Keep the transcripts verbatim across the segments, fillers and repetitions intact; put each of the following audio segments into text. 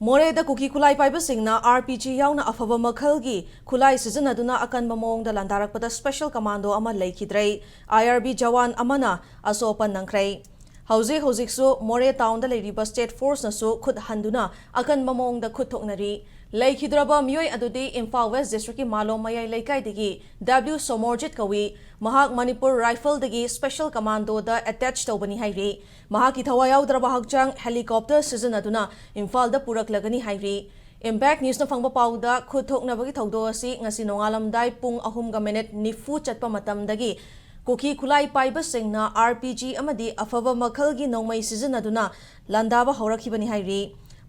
ꯃꯣꯔꯦꯗ ꯀꯨꯀꯤ ꯈꯨꯠꯂꯥꯏ ꯄꯥꯏꯕꯁꯤꯡꯅ R P G ꯌꯥꯎꯅ ꯑꯐꯕ ꯃꯈꯜꯒꯤ ꯈꯨꯠꯂꯥꯏ ꯁꯤꯖꯤꯟꯅꯗꯨꯅ ꯑꯀꯟꯕ ꯃꯑꯣꯡꯗ ꯂꯥꯟꯗꯥꯔꯛꯄꯗ ꯁ꯭ꯄꯦꯁꯦꯜ ꯀꯃꯥꯟꯗꯣ ꯑꯃ ꯂꯩꯈꯤꯗ꯭ꯔꯦ꯫ ꯑꯥꯏ ꯑꯥꯔ ꯕꯤ ꯖꯋꯥꯟ ꯑꯃꯅ ꯑꯁꯣꯛ ꯑꯄꯟ ꯅꯪꯈ꯭ꯔꯦ꯫ ꯍꯧꯖꯤꯛ ꯍꯧꯖꯤꯛꯁꯨ ꯃꯣꯔꯦ ꯇꯥꯎꯟꯗ ꯂꯩꯔꯤꯕ ꯁ꯭ꯇꯦꯠ ꯐꯣꯔꯁꯅꯁꯨ ꯈꯨꯠ ꯍꯟꯗꯨꯅ ꯑꯀꯟꯕ ꯃꯑꯣꯡꯗ ꯈꯨꯠ ꯊꯣꯛꯅꯔꯤ꯫ ꯂꯩꯈꯤꯗ꯭ꯔꯕ ꯃꯤꯑꯣꯏ ꯑꯗꯨꯗꯤ ꯏꯝꯐꯥꯜ ꯋꯦꯁ ꯗꯤꯁꯇ꯭ꯔꯤꯛꯀꯤ ꯃꯥꯂꯣꯝ ꯃꯌꯥꯏ ꯂꯩꯀꯥꯏꯗꯒꯤ ꯗꯕ꯭ꯂꯤꯎ ꯁꯣꯃꯣꯔꯖꯤꯠ ꯀꯧꯏ꯫ ꯃꯍꯥꯛ ꯃꯅꯤꯄꯨꯔ ꯔꯥꯏꯐꯜꯗꯒꯤ ꯁ꯭ꯄꯦꯁꯦꯜ ꯀꯃꯥꯟꯗꯣꯗ ꯑꯦꯇꯦꯆ ꯇꯧꯕꯅꯤ ꯍꯥꯏꯔꯤ꯫ ꯃꯍꯥꯛꯀꯤ ꯊꯋꯥꯏ ꯌꯥꯎꯗ꯭ꯔꯕ ꯍꯛꯆꯥꯡ ꯍꯦꯂꯤꯀꯣꯞꯇꯔ ꯁꯤꯖꯤꯟꯅꯗꯨꯅ ꯏꯝꯐꯥꯜꯗ ꯄꯨꯔꯛꯂꯒꯅꯤ ꯍꯥꯏꯔꯤ꯫ ꯏꯝꯄꯦꯛ ꯅ꯭ꯌꯨꯁꯅ ꯐꯪꯕ ꯄꯥꯎꯗ, ꯈꯨꯠ ꯊꯣꯛꯅꯕꯒꯤ ꯊꯧꯗꯣꯛ ꯑꯁꯤ ꯉꯁꯤ ꯅꯣꯡꯉꯥꯜꯂꯝꯗꯥꯏ ꯄꯨꯡ ꯑꯍꯨꯝꯒ ꯃꯤꯅꯤꯠ ꯅꯤꯐꯨ ꯆꯠꯄ ꯃꯇꯝꯗꯒꯤ ꯀꯨꯀꯤ ꯈꯨꯠꯂꯥꯏ ꯄꯥꯏꯕꯁꯤꯡꯅ ꯑꯥꯔ ꯄꯤ ꯖꯤ ꯑꯃꯗꯤ ꯑꯐꯕ ꯃꯈꯜꯒꯤ ꯅꯣꯡꯃꯩ ꯁꯤꯖꯤꯟꯅꯗꯨꯅ ꯂꯥꯟꯗꯥꯕ ꯍꯧꯔꯛꯈꯤꯕꯅꯤ ꯍꯥꯏꯔꯤ꯫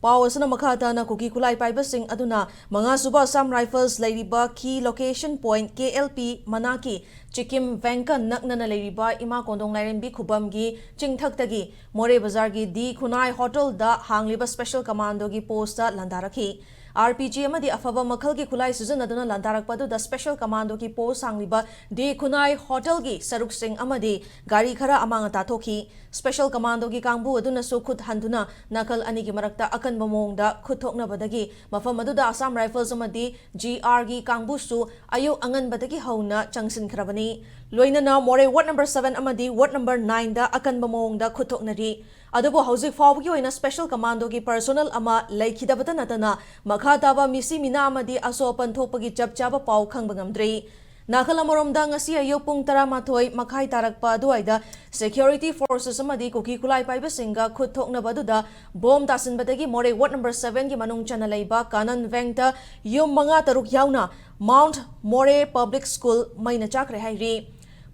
ꯄꯥꯎ ꯑꯁꯤꯅ ꯃꯈꯥ ꯇꯥꯅ ꯀꯨꯀꯤ ꯈꯨꯠꯂꯥꯏ ꯄꯥꯏꯕꯁꯤꯡ ꯑꯗꯨꯅ ꯃꯉꯥꯁꯨꯕ ꯑꯁꯥꯝ ꯔꯥꯏꯐꯜꯁ ꯂꯩꯔꯤꯕ ꯀꯤ ꯂꯣꯀꯦꯁꯟ ꯄꯣꯏꯟꯠ ꯀꯦ ꯑꯦꯜ ꯄꯤ ꯃꯅꯥꯛꯀꯤ ꯆꯤꯀꯤꯝ ꯕꯦꯡꯀ ꯅꯛꯅꯅ ꯂꯩꯔꯤꯕ ꯏꯃꯥ ꯀꯣꯟꯗꯣꯡ ꯂꯥꯏꯔꯦꯝꯕꯤ ꯈꯨꯕꯝꯒꯤ ꯆꯤꯡꯊꯛꯇꯒꯤ ꯃꯣꯔꯦ ꯕꯖꯥꯔꯒꯤ ꯗꯤ ꯈꯨꯅꯥꯏ ꯍꯣꯇꯦꯜꯗ ꯍꯥꯡꯂꯤꯕ ꯁ꯭ꯄꯦꯁꯦꯜ ꯀꯃꯥꯟꯗꯣꯒꯤ ꯄꯣꯁꯇ ꯂꯥꯟꯗꯥꯔꯛꯈꯤ꯫ ꯑꯥꯔ ꯄꯤ ꯖꯤ ꯑꯃꯗꯤ ꯑꯐꯕ ꯃꯈꯜꯒꯤ ꯈꯨꯠꯂꯥꯏ ꯁꯤꯖꯤꯟꯅꯗꯨꯅ ꯂꯥꯟꯗꯥꯔꯛꯄ ꯑꯗꯨꯗ ꯁ꯭ꯄꯦꯁꯦꯜ ꯀꯃꯥꯟꯗꯣꯒꯤ ꯄꯣꯁ ꯍꯥꯡꯂꯤꯕ ꯗꯤ ꯈꯨꯅꯥꯏ ꯍꯣꯇꯦꯜꯒꯤ ꯁꯔꯨꯛꯁꯤꯡ ꯑꯃꯗꯤ ꯒꯥꯔꯤ ꯈꯔ ꯑꯃꯥꯡ ꯑꯇꯥ ꯊꯣꯛꯈꯤ꯫ ꯁ꯭ꯄꯦꯁꯦꯜ ꯀꯃꯥꯟꯗꯣꯒꯤ ꯀꯥꯡꯕꯨ ꯑꯗꯨꯅꯁꯨ ꯈꯨꯠ ꯍꯟꯗꯨꯅ ꯅꯥꯀꯜ ꯑꯅꯤꯒꯤ ꯃꯔꯛꯇ ꯑꯀꯟꯕ ꯃꯑꯣꯡꯗ ꯈꯨꯠ ꯊꯣꯛꯅꯕꯗꯒꯤ ꯃꯐꯝ ꯑꯗꯨꯗ ꯑꯁꯥꯝ ꯔꯥꯏꯐꯜꯁ ꯑꯃꯗꯤ ꯖꯤ ꯑꯥꯔꯒꯤ ꯀꯥꯡꯕꯨꯁꯨ ꯑꯌꯨꯛ ꯑꯉꯟꯕꯗꯒꯤ ꯍꯧꯅ ꯆꯪꯁꯤꯟꯈ꯭ꯔꯕꯅꯤ꯫ ꯂꯣꯏꯅꯅ ꯃꯣꯔꯦ ꯋꯥꯔꯗ ꯅꯝꯕꯔ ꯁꯚꯦꯟ ꯑꯃꯗꯤ ꯋꯥꯔꯗ ꯅꯝꯕꯔ ꯅꯥꯏꯟꯗ ꯑꯀꯟꯕ ꯃꯑꯣꯡꯗ ꯈꯨꯠ ꯊꯣꯛꯅꯔꯤ꯫ ꯑꯗꯨꯕꯨ ꯍꯧꯖꯤꯛ ꯐꯥꯎꯕꯒꯤ ꯑꯣꯏꯅ ꯁ꯭ꯄꯦꯁꯦꯜ ꯀꯃꯥꯟꯗꯣꯒꯤ ꯄꯔꯁꯣꯅꯦꯜ ꯑꯃ ꯂꯩꯈꯤꯗꯕꯇ ꯅꯠꯇꯅ ꯃꯈꯥ ꯇꯥꯕ ꯃꯤꯁꯤ ꯃꯤꯅꯥ ꯑꯃꯗꯤ ꯑꯁꯣꯛ ꯑꯄꯟ ꯊꯣꯛꯄꯒꯤ ꯆꯞ ꯆꯥꯕ ꯄꯥꯎ ꯈꯪꯕ ꯉꯝꯗ꯭ꯔꯤ꯫ ꯅꯥꯀꯜ ꯑꯃꯔꯣꯝꯗ, ꯉꯁꯤ ꯑꯌꯨꯛ ꯄꯨꯡ ꯇꯔꯥꯃꯥꯊꯣꯏ ꯃꯈꯥꯏ ꯇꯥꯔꯛꯄ ꯑꯗꯨꯋꯥꯏꯗ ꯁꯦꯀ꯭ꯌꯨꯔꯤꯇꯤ ꯐꯣꯔꯁꯦꯁ ꯑꯃꯗꯤ ꯀꯨꯀꯤ ꯈꯨꯠꯂꯥꯏ ꯄꯥꯏꯕꯁꯤꯡꯒ ꯈꯨꯠ ꯊꯣꯛꯅꯕ ꯑꯗꯨꯗ ꯕꯣꯝ ꯇꯥꯁꯤꯟꯕꯗꯒꯤ ꯃꯣꯔꯦ ꯋꯥꯔꯗ ꯅꯝꯕꯔ ꯁꯚꯦꯟꯒꯤ ꯃꯅꯨꯡ ꯆꯟꯅ ꯂꯩꯕ ꯀꯥꯅꯟ ꯕꯦꯡꯛꯇ ꯌꯨꯝ ꯃꯉꯥ ꯇꯔꯨꯛ ꯌꯥꯎꯅ ꯃꯥꯎꯟꯠ ꯃꯣꯔꯦ ꯄꯕ꯭ꯂꯤꯛ ꯁ꯭ꯀꯨꯜ ꯃꯩꯅ ꯆꯥꯛꯈ꯭ꯔꯦ ꯍꯥꯏꯔꯤ꯫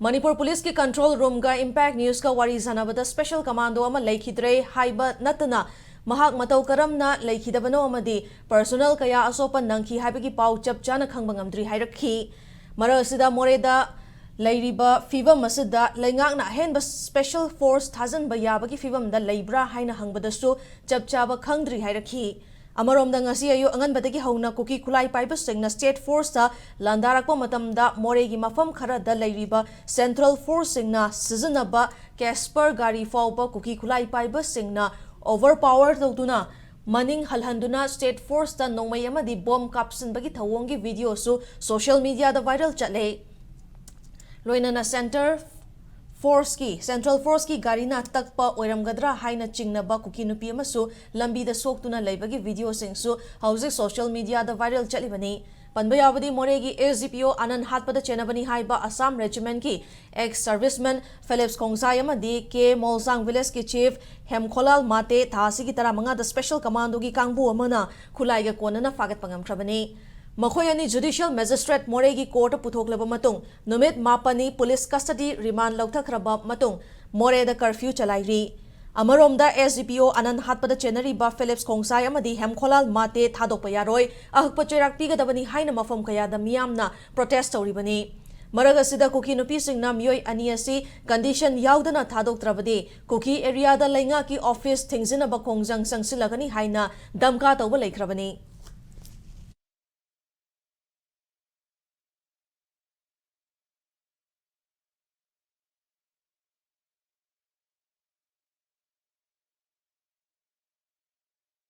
ꯃꯅꯤꯄꯨꯔ ꯄꯨꯂꯤꯁꯀꯤ ꯀꯟꯇ꯭ꯔꯣꯜ ꯔꯨꯝꯒ ꯏꯝꯄꯦꯛ ꯅ꯭ꯌꯨꯁꯀ ꯋꯥꯔꯤ ꯁꯥꯟꯅꯕꯗ ꯁ꯭ꯄꯦꯁꯦꯜ ꯀꯃꯥꯟꯗꯣ ꯑꯃ ꯂꯩꯈꯤꯗ꯭ꯔꯦ ꯍꯥꯏꯕ ꯅꯠꯇꯅ ꯃꯍꯥꯛ ꯃꯇꯧ ꯀꯔꯝꯅ ꯂꯩꯈꯤꯗꯕꯅꯣ ꯑꯃꯗꯤ ꯄꯔꯁꯣꯅꯦꯜ ꯀꯌꯥ ꯑꯁꯣꯛꯄ ꯅꯪꯈꯤ ꯍꯥꯏꯕꯒꯤ ꯄꯥꯎ ꯆꯞ ꯆꯥꯅ ꯈꯪꯕ ꯉꯝꯗ꯭ꯔꯤ ꯍꯥꯏꯔꯛꯈꯤ꯫ ꯃꯔꯛ ꯑꯁꯤꯗ ꯃꯣꯔꯦꯗ ꯂꯩꯔꯤꯕ ꯐꯤꯕꯝ ꯑꯁꯤꯗ ꯂꯩꯉꯥꯛꯅ ꯑꯍꯦꯟꯕ ꯁ꯭ꯄꯦꯁꯦꯜ ꯐꯣꯔꯁ ꯊꯥꯖꯤꯟꯕ ꯌꯥꯕꯒꯤ ꯐꯤꯕꯝꯗ ꯂꯩꯕ꯭ꯔꯥ ꯍꯥꯏꯅ ꯍꯪꯕꯗꯁꯨ ꯆꯞ ꯆꯥꯕ ꯈꯪꯗ꯭ꯔꯤ ꯍꯥꯏꯔꯛꯈꯤ꯫ ꯑꯃꯔꯣꯝꯗ, ꯉꯁꯤ ꯑꯌꯨꯛ ꯑꯉꯟꯕꯗꯒꯤ ꯍꯧꯅ ꯀꯨꯀꯤ ꯈꯨꯠꯂꯥꯏ ꯄꯥꯏꯕꯁꯤꯡꯅ ꯁ꯭ꯇꯦꯠ ꯐꯣꯔꯁꯇ ꯂꯥꯟꯗꯥꯔꯛꯄ ꯃꯇꯝꯗ ꯃꯣꯔꯦꯒꯤ ꯃꯐꯝ ꯈꯔꯗ ꯂꯩꯔꯤꯕ ꯁꯦꯟꯇ꯭ꯔꯦꯜ ꯐꯣꯔꯁꯁꯤꯡꯅ ꯁꯤꯖꯤꯟꯅꯕ ꯀꯦꯁꯄꯔ ꯒꯥꯔꯤ ꯐꯥꯎꯕ ꯀꯨꯀꯤ ꯈꯨꯠꯂꯥꯏ ꯄꯥꯏꯕꯁꯤꯡꯅ ꯑꯣꯚꯔ ꯄꯥꯋꯔ ꯇꯧꯗꯨꯅ ꯃꯅꯤꯡ ꯍꯜꯍꯟꯗꯨꯅ state forceꯇ ꯅꯣꯡꯃꯩ ꯑꯃꯗꯤ ꯕꯣꯝ ꯀꯥꯞꯁꯤꯟꯕꯒꯤ ꯊꯧꯑꯣꯡꯒꯤ videoꯁꯨ social mediaꯗ viral ꯆꯠꯂꯦ꯫ ꯂꯣꯏꯅꯅ centre forceꯀꯤ, central forceꯀꯤ ꯒꯥꯔꯤꯅ ꯇꯛꯄ ꯑꯣꯏꯔꯝꯒꯗ꯭ꯔꯥ ꯍꯥꯏꯅ ꯆꯤꯡꯅꯕ ꯀꯨꯀꯤ ꯅꯨꯄꯤ ꯑꯃꯁꯨ ꯂꯝꯕꯤꯗ ꯁꯣꯛꯇꯨꯅ ꯂꯩꯕꯒꯤ videoꯁꯤꯡꯁꯨ ꯍꯧꯖꯤꯛ social mediaꯗ viral ꯆꯠꯂꯤꯕꯅꯤ꯫ ꯄꯟꯕ ꯌꯥꯕꯗꯤ, ꯃꯣꯔꯦꯒꯤ SDPO ꯑꯅꯟ ꯍꯥꯠꯄꯗ ꯆꯦꯟꯅꯕꯅꯤ ꯍꯥꯏꯕ Assam Regimentꯀꯤ ex serviceman ꯐꯤꯂꯤꯞꯁ ꯈꯣꯡꯖꯥꯏ ꯑꯃꯗꯤ ꯀꯦ ꯃꯣꯜꯖꯥꯡ villageꯀꯤ chief ꯍꯦꯝꯈꯣꯂꯥꯜ ꯃꯥꯇꯦ ꯊꯥ ꯑꯁꯤꯒꯤ ꯇꯔꯥꯃꯉꯥꯗ special commandoꯒꯤ ꯀꯥꯡꯕꯨ ꯑꯃꯅ ꯈꯨꯠꯂꯥꯏꯒ ꯀꯣꯟꯅꯅ ꯐꯥꯒꯠꯄ ꯉꯝꯈ꯭ꯔꯕꯅꯤ꯫ ꯃꯈꯣꯏ ꯑꯅꯤ judicial magistrate ꯃꯣꯔꯦꯒꯤ courtꯇ ꯄꯨꯊꯣꯛꯂꯕ ꯃꯇꯨꯡ, ꯅꯨꯃꯤꯠ ꯃꯥꯄꯟꯅꯤ police custody remand ꯂꯧꯊꯈ꯭ꯔꯕ ꯃꯇꯨꯡ, ꯃꯣꯔꯦꯗ curfew ꯆꯂꯥꯏꯔꯤ꯫ ꯑꯃꯔꯣꯝꯗ, SDPO ꯑꯅꯟ ꯍꯥꯠꯄꯗ ꯆꯦꯟꯅꯔꯤꯕ ꯐꯤꯂꯤꯞꯁ ꯈꯣꯡꯖꯥꯏ ꯑꯃꯗꯤ ꯍꯦꯝꯈꯣꯂꯥꯜ ꯃꯥꯇꯦ ꯊꯥꯗꯣꯛꯄ ꯌꯥꯔꯣꯏ, ꯑꯍꯛꯄ ꯆꯩꯔꯥꯛ ꯄꯤꯒꯗꯕꯅꯤ ꯍꯥꯏꯅ ꯃꯐꯝ ꯀꯌꯥꯗ ꯃꯤꯌꯥꯝꯅ protest ꯇꯧꯔꯤꯕꯅꯤ꯫ ꯃꯔꯛ ꯑꯁꯤꯗ, ꯀꯨꯀꯤ ꯅꯨꯄꯤꯁꯤꯡꯅ ꯃꯤꯑꯣꯏ ꯑꯅꯤ ꯑꯁꯤ condition ꯌꯥꯎꯗꯅ ꯊꯥꯗꯣꯛꯇ꯭ꯔꯕꯗꯤ, ꯀꯨꯀꯤ areaꯗ ꯂꯩꯉꯥꯛꯀꯤ office ꯊꯤꯡꯖꯤꯟꯅꯕ ꯈꯣꯡꯖꯪ ꯆꯪꯁꯤꯜꯂꯒꯅꯤ ꯍꯥꯏꯅ ꯗꯝꯀꯥ ꯇꯧꯕ ꯂꯩꯈ꯭ꯔꯕꯅꯤ꯫